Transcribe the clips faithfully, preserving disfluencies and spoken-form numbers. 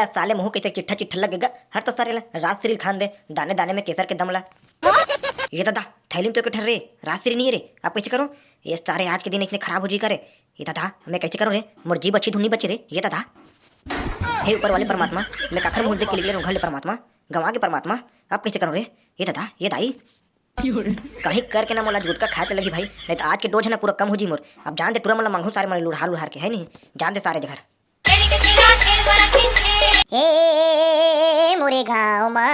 साले मुंह कैसे चिट्ठा चिट्ठा लग गा। हर तो सारे ला राजश्री खान दे, दाने दाने में केसर के दम ला। ये दादा, थैली में तो के ठर्रे, राजश्री नहीं रे। अब कैसे करूं? ये सारे आज के दिन इतने खराब हो जी करे। ये दादा, मैं कैसे करूं रे? मोर जीभ अच्छी धुन नहीं बची रे। ये दादा, हे ऊपर वाले परमात्मा, मैं काखर मुंह देख के निकले रहूं घर ले परमात्मा, गंवा के परमात्मा। अब कैसे करूं रे? ये दादा, ये दाई, कहीं करके ना मोला गुटखा खाए त लगी भाई, नहीं तो आज के डोज है ना पूरा कम हो जी मोर। अब जान दे टूरा मन ला मांगू सारे मन लुढ़ार लुढ़ार के, है नहीं? जान दे सारे जगह। ए, ए, ए, ए, ए, मोरे गाँव मा,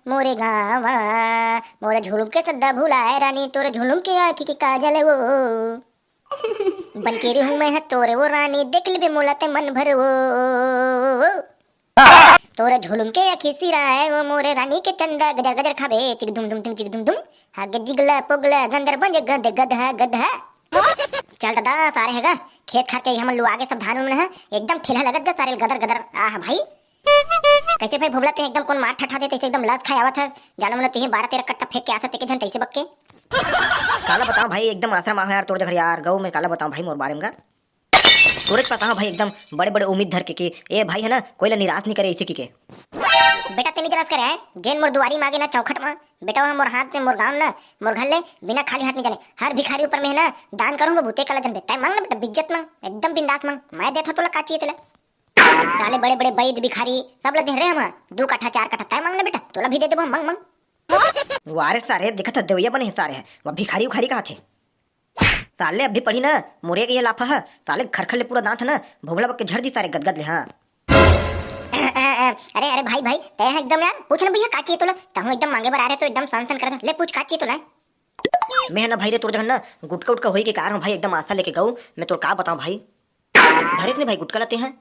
मोरे गाँव मा, मोर झुलुम के सद्दा भुलाए रानी, तोर झुलुम के आँखी के काजल वो। बन के रहूं मैं ह तोरे वो रानी, देख लेबे मोला ते मन भर वो। तोर झुलुम के आँखी सिराए वो, मोरे रानी के चंदा गजर गजर खाबे, चिक धुम धुम धुम, चिक धुम धुम। हागे जिगला पोगला गंदर बंज गद गदहा गदहा। चल दादा, सारे हे गा, खेत खार के हमन लुआ के सब धान उन है, एकदम ठेलहा लगत गा सारे गदर गदर। आह भाई, कैसे भाई भोबला ते एकदम कोन मार ठठा देते, एकदम लस खाए आवत है, जानो मनो तिही बारह तेरह कट्टा फेंक के आसत एक झन तैसे बक्के। काला बताओ भाई, एकदम आसरा माहो यार तोर जघर यार, गऊ में काला बताओ भाई मोर बारे में गा। तोरेच पास आहो भाई एकदम बड़े बड़े उम्मीद धर के कि ए भाई है ना, कोई ला निराश नहीं करे इसे की के। बेटा ते निराश करे है, जेन मोर दुआरी मागे ना चौखट मा, बेटा वो मोर हाथ से मोर गांव ना, मोर घर ले बिना खाली हाथ नहीं जाने। हर भिखारी ऊपर में है ना, दान करूं बाबू, ते काला जनबे, तै मांग ना बेटा, बिज्जत मांग, एकदम बिंदास मांग, मैं देथो तोला का चाहिए तेला। साले बड़े बड़े बैद भिखारी सब ला दे रहे हम, दो कट्ठा चार कट्ठा, तै मांग ना बेटा, तोला भी दे देबो, मांग मांग। वारे सारे, देखत ह देवैया बने हे सारे ह, वो भिखारी उखारी कहा थे। साले अभी पढ़ी ना, मोरे के ये लाफा ह, साले खरखर ले पूरा दांत ह ना, भोभला बक के झड़ दी सारे गदगद ले, हाँ। अरे, अरे भाई, भाई, तै ह एकदम यार, पूछ ना भैया, का चाहिए तोला? तहूँ एकदम मांगे बर आ रहे तो एकदम सन सन करत ह। ले पूछ, का चाहिए तोला? मैं ह ना भाई रे, तोर जगह ना गुटका उटका होई के कार हूँ भाई, एकदम आशा लेके गऊ, मैं तोर का बताऊँ भाई। धरेस नहीं भाई गुटका लाते हैं।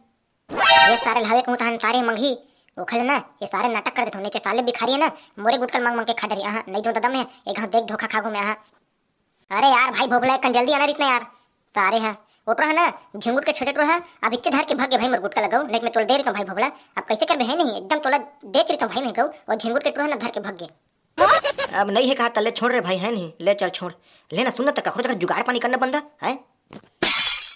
ये सारे लावे कहूँ तहन सारे मंगही, ओखर ले ना, ये सारे नाटक कर देथो, नहीं ते साले भिखारी है ना, मोरे गुटका मांग मांग के खा डरी, आहा, नहीं दूँ दादा मैं, एक घाव देख धोखा खा घूमे, आहा। अरे यार भाई भोभला, एक कन जल्दी आना रहित ना यार। सारे हा, ओ टुरा हा ना, झिंगुट के छोटे टुरा हा, अब इच्चे धर के भग गे भाई मोर गुटका लगऊ, नहीं तो मैं तोला दे रहित हूँ भाई भोभला। अब कैसे करबे है नहीं, एकदम तोला देत रहित हूँ भाई मैं गऊ, और झिंगुट के टुरा हा ना धर के भग गे। अब नहीं है कहा तले छोड़ रे भाई, है नहीं, ले चल छोड़। ले ना सुन ना, त कखरो जगह जुगाड़ पानी करना बंदा है।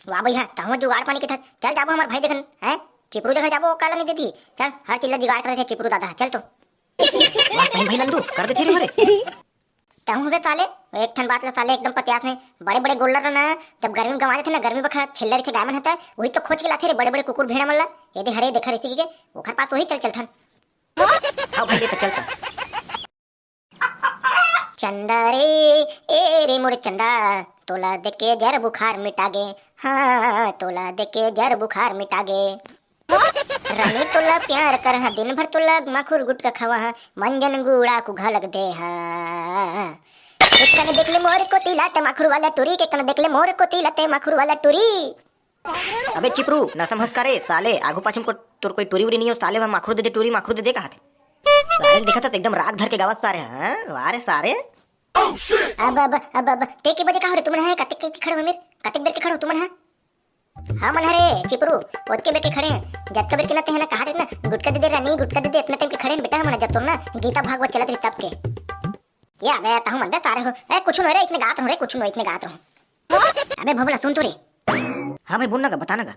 वाह भैया, तहूँ जुगाड़ पानी के था, चल जाबो हमार भाई देखन, है चिपरू जगह जाबो, काला नहीं देती, चल हर चीज ला जुगाड़ कर दे चिपरू दादा, चल तो। वाह भाई, भाई नंदू, कर दे थे रे। तहूँ बे साले, एक ठन बात ला साले एकदम पतियास में, बड़े बड़े गोल्लर ना, जब गर्मी में गंवा देथे ना, गर्मी बखत छिल्ला रहिथे गाय मन ह त, वही तो खोज के लाथे रे बड़े बड़े कुकुर भेड़ा मन ला। ये दे हरे देखा रहिथे के, ओखर पास वही चल चलथन। हाँ भाई, ले तो चलता। चंदा रे, ए रे मोर चंदा, तोला देके जर बुखार मिटागे, हाँ, तोला देके जर बुखार मिटागे। रानी तोला प्यार कर हा, दिन भर तोला माखुर गुटका खावा हा, मंजन गुड़ा कुघा लग दे हा। एक कन देख ले मोर कोती ला ते माखुर वाला टुरी, के कन देख ले मोर कोती ला ते माखुर वाला टुरी। अबे चिपरू, ना समझ का रे साले, आगू पाछू को तोर कोई टुरी उरी नहीं हो साले, वह माखुर दे दे टुरी, माखुर दे दे कहा थे। सारे देखा था एकदम राग धर के गावत सारे, हाँ? वाह रे सारे। अब, अब, अब, अब, ते के बजे का हो रे तुमन है, कतेक के खड़े हो मेर, कतेक बेर के खड़े हो तुमन है? हाँ मन हरे चिपरू, ओतके बेर के खड़े हैं, जतका बेर के ना ते है ना कहा देत ना, गुटका दे दे रानी, गुटका दे दे, इतना टाइम के खड़े हैं बेटा हमन, जब तोर ना गीता भागवत चलत रही तब के। ये अबे तहूँ मन बे सारे हो, ए कुछ नो रे, इतने गात रहूँ रे, कुछ नो, इतने गात रहूँ। अबे भोभला सुन तो रे। हाँ भाई बोल ना गा, बता ना गा।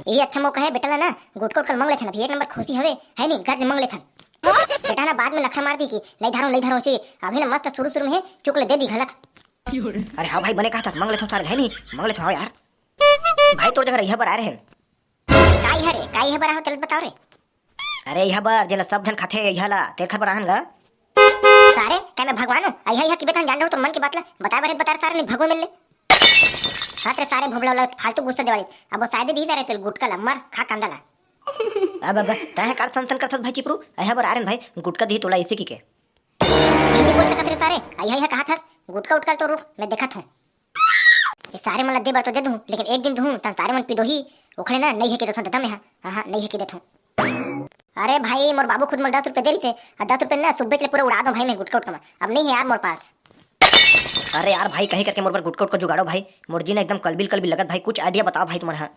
ये अच्छा मौका है बेटा ला ना, गुटका उटका मंग लेथन, अभी एक नंबर खुशी हवे, है नहीं, गज मंग लेथन। बेटा ना बाद में नखरा मार दी कि नहीं धरो, नहीं धरो, ची, अभी ना मस्त शुरू शुरू में है, चुक ले दे दी घलक। अरे हाँ भाई, बने कहा था, मंग लेथन सारे, है नहीं, मंग लेथन, हाँ यार। भाई तोर जगह रहिया बर आए रहे। काई हरे, काई है बरा हो, तेल बताओ रे। अरे यह बर, जेला सब झन खाथे, यह ला, तेर खर बर आहन गा। सारे, क्या मैं भगवान हूँ? अइहा, अइहा कि बेथन जान रहो तो मन की बात ला, बताए बर हे त बता रे सारे, नहीं भगो मिल ले। हाँ तेरे सारे भोभला ला फालतू गुस्सा देवाली, अब वो शायद दी जा रहे तेल गुटका ला, मर, खा कांदा ला। अब, अब, तय है कार सन सन करथस भाई चिपरू, अइहा बर आरन भाई, गुटका दी तोला इसी की के। ये नहीं बोल सकत रे सारे, अइहा, अइहा कहा था, गुटका उटका तो रुक, मैं देखत हूँ। ये सारे मन ला दे बर तो दे दूँ, लेकिन एक दिन दूँ, तन सारे मन पिदोही, ओखरे ना, नहीं है कि देथों दादा मैं, हाँ, हाँ, नहीं है कि देथों। अरे भाई, मोर बाबू खुद मोला दस रुपये दे रही थे, और दस रुपये ना सुबह के लिए पूरा उड़ा दो भाई, मैं गुटका उटका में, अब नहीं है यार मोर पास। अरे यार भाई, कहीं करके मोर बर गुटका उटका जुगाड़ो भाई, मोर जी ना एकदम कलबिल कलबिल लगत भाई, कुछ idea बताओ भाई तुम्हारा।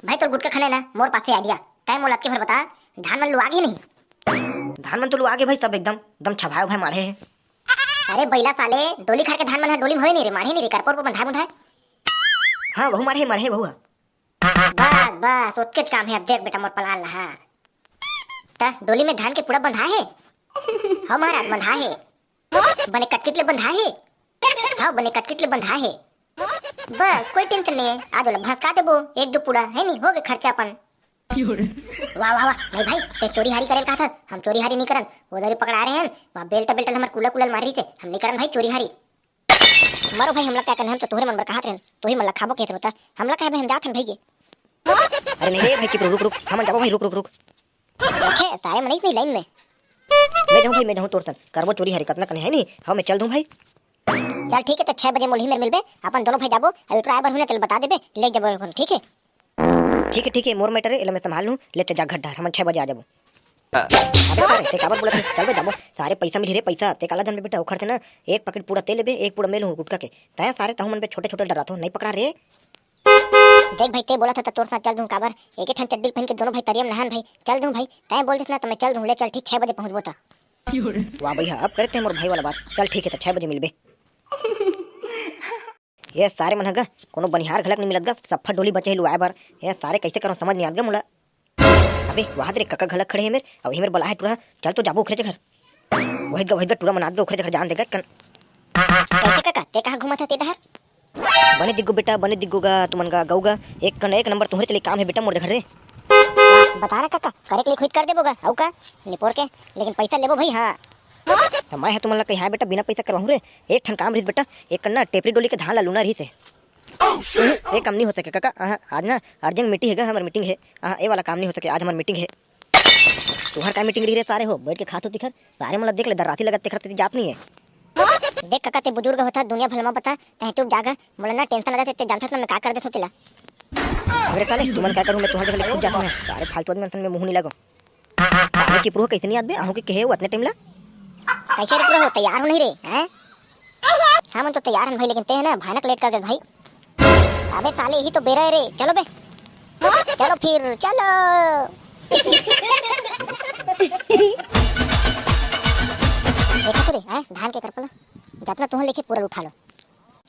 भाई तोर गुटका खाने ना, मोर पास है idea, तय मोला के भर बता, धान मन लुआ गे नहीं? धान मन तो लुआ गे भाई, सब एकदम, एकदम छभायो भाई माढ़े है। अरे बैला साले, डोली खार के धान मन है, डोली में होए नहीं रे, माढ़े नहीं रे, करपोर पर बंधाए बुंधाए। हाँ, वहू माढ़े, माढ़े वहू है। बस बस, ओतकेच काम हे। अब देख बेटा मोर पलान ला, हाँ। त डोली में धान के पूड़ा बंधा हे? हाँ महाराज, बंधा हे। बने कटकिट ले बंधा हे? हाँ, बने कटकिट ले बंधा हे। बस कोई टेंशन नहीं है, आज ओला भसका देबो, एक दो पूड़ा हे नी, हो गे खर्चा अपन। वाह वाह वाह, नहीं भाई, ते चोरी हारी करेल कहा था, हम चोरी हारी नहीं करन। वो दरी पकड़ा रहे हैं, वहाँ बेल्ट बेल्ट हमर कूला कूला मारी से, हम नहीं करन भाई चोरी हारी। मरो भाई, हमला क्या करना, हम तो तोहरे मन बर कहात रहन, तोही मन ला खाबो कहत रहता, हमला कहे भाई, हम जात हन भाई के। अरे नहीं रे भाई, चुप रुक रुक, हम जाबो भाई, रुक रुक रुक। देखे सारे मनई नहीं लाइन में। मैं जाऊँ भाई, मैं जाऊँ तोर सन, करबो चोरी हारी, कतना कने है नहीं, हाँ मैं चल दूँ भाई। चल ठीक है, तो छह बजे मोलही मेर मिलबे, अपन दोनों भाई जाबो, अभी ड्राइवर हूँ ना, तेल बता देबे, ले जाबो अपन, ठीक है? ठीक है ठीक है, मोर मैटर है, एला मैं संभाल लूँ, लेते जा घर डार, हमन छह बजे आ जाबो। अबे सारे, ते काबर बोलत हे? चल बे जाबो। सारे पैसा मिलही रे, पैसा। ते काला धन बे बेटा, ओखर से ना एक पैकेट पूड़ा ते लेबे, एक पूड़ा मैं लूँ गुटखा के। तै सारे तहु मन बे छोटे छोटे डराथो, नहीं पकड़ा रे। देख भाई, ते बोलत हे त तोर साथ चल दूँ काबर? एक ठन चड्डी पहन के दोनों भाई तरिया में नहान भाई। चल दूँ भाई, तै बोल देस ना त मैं चल दूँ। ले चल, ठीक छह बजे पहुँचबो त। वाह भैया, अब करे ते मोर भाई वाला बात। चल ठीक है, त छह बजे मिलबे। ये सारे मन ह गा, कोनो बनिहार घलक नहीं मिलत गा, सफ्फा डोली बचे हे लुआए बर। ये सारे कैसे करो समझ नहीं आत गा मोला। अबे वाह रे, कका घलक खड़े हे मेर, अउ हे मेर बला हे टूरा, चल तो जाबो ओखरे घर। वही गा, वही गा टूरा मनात गा ओखरे घर जान देगा कन। कैसे कका, ते कहाँ घूमत हे ते डहर? बने दिग्गो बेटा, बने दिग्गो गा, तुमन गा गऊ गा, एक कन एक नंबर तुम्हरे चले काम है बेटा मोर घर रे। बता ना कका, करे के लिए खुद कर देबो गा, अउ का? निपोर के, लेकिन पैसा लेबो भाई, हाँ। त मैं ह तुमन ला कही, हाँ बेटा, बिना पैसा करवाहूँ रे। एक ठन काम रहिस बेटा, एक कन ना टेपरी डोली के धान ला लूना रहिस हे। हम्म, ये काम नहीं हो सके कका। आहा, आज ना अर्जेंट मीटिंग है गा, हमर मीटिंग है। आहा, ये वाला काम नहीं हो सके, आज हमर मीटिंग है। तुहर का मीटिंग रही रे सारे हो, बैठ के खात हो तिखर। सारे मतलब देख ले, दर्रासी लगत तेखर तेती जात नहीं है। देख कका, ते बुजुर्ग होता, दुनिया भर मा बता, तहे चुप जागा। मोला ना टेंशन लगत है, ते जानथस ना मैं का कर देथो तेला। अरे साले, तुमन का करूँ मैं, तुहर जगह ले खुद जात हूँ मैं। सारे फालतू आदमी मन संग में मुँह नहीं लगो। अरे चिपरू हो, कैसे नहीं आत बे? आहू के कहे हो अतने टाइम ला? कैसे रे पूरा हो, तैयार हो नहीं रे, हैं? हम तो तैयार हन भाई, लेकिन ते है ना भयानक लेट कर दे भाई। अबे साले, यही तो बेरा है रे, चलो बे, चलो फिर चलो। देखा तो रे, हैं? धान के करपल जतना तुहन लेके पूरा उठा लो।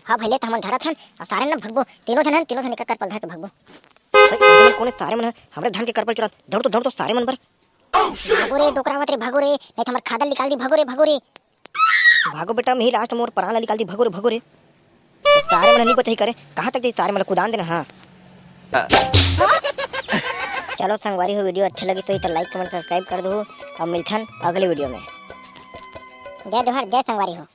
हाँ भाई, ले तो हमन धरत हन, और सारे न भगबो, तीनों जन हन, तीनों जन एक करपल धर के भगबो। भाई, तुमन कोने सारे मन ह? हमरे धान के करपल चुरात, दौड़ तो, दौड़ तो सारे मन बर। भागो रे, डोकरावत रे, भागो रे, नहीं तो हमर खादल निकाल दी, भागो रे, भागो रे। भागो बेटा, मैं ही लास्ट, मोर परान ला निकाल दी, भागो रे, भागो रे। सारे मन नहीं बचाई करे, कहाँ तक जाई सारे मन ला कुदान देना, हाँ। चलो संगवारी हो, वीडियो अच्छा लगी तो इधर लाइक, कमेंट, सब्सक्राइब कर दो और मिलथन अगले वीडियो में। जय जोहार, जय संगवारी हो।